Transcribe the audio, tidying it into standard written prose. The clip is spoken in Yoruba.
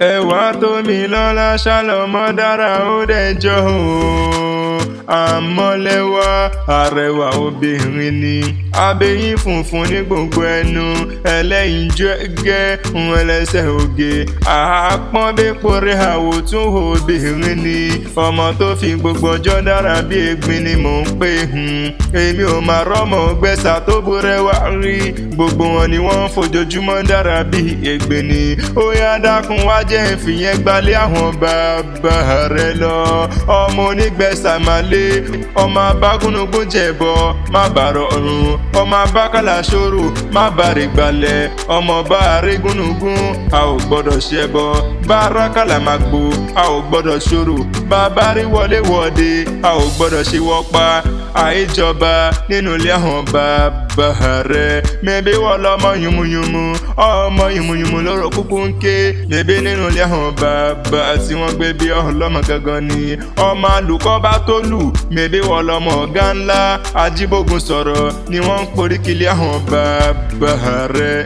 Ẹwà tómi lọ́lá ṣàlọ́mọ́ dára ó dẹjọ́ o. Àmọ́lẹ́wà arẹwà obìnrin ni, abẹ́yín funfun ní gbogbo ẹnu, ẹlẹ́yinjú ẹgẹ́ ń ẹlẹ́sẹ̀ oge, àápọ́nbẹ́pọ̀rẹ́ àwòtún obìnrin ni. Ọmọ tó fi gbogbo ọjọ́ dára bí egbin ni mò ń pè. Èmi ò máa rọ́mọ gbẹ́sà tó burẹ́wà rí, gbogbo wọn ni wọ́n ń fojoojúmọ́ dára bí egbin ni. Ó yá, dákun wá jẹ́ ìfìyẹn gbalẹ̀ àwọn bàbá rẹ lọ. Ọmọ onígbẹ̀sà máa lé, ọmọ abágúnnugún jẹ̀bọ má bàrọ̀ ọ̀run, ọmọ abákàlà ṣòro má bàrẹ̀ gbalẹ̀, ọmọ bá arégúnnugún a ò gbọ́dọ̀ ṣẹbọ, bárakàlà máa gbó a ò gbọ́dọ̀ ṣòro, bàbá rí wọlé wọ̀de a ò gbọ́dọ̀ ṣe wọ́pa àìjọba nínú ilé àwọn bàbá rẹ̀. Mẹ́bí wọ́n lọ́mọ yùmùyùmù, ọmọ yùmùyùmù lọ́rọ̀ kúkú ń ké. Mẹ́bí nínú ilé àwọn bàbá tí wọ́n gbé bí ọlọ́mọ gangan ni ọmọ àlùkọ́ bá tó lù. Mẹ́bí wọ́n lọ́mọ ọ̀gá ńlá ajíbógun sọ̀rọ̀ ni wọ́n ń poríkìlì àwọn bàbá rẹ̀.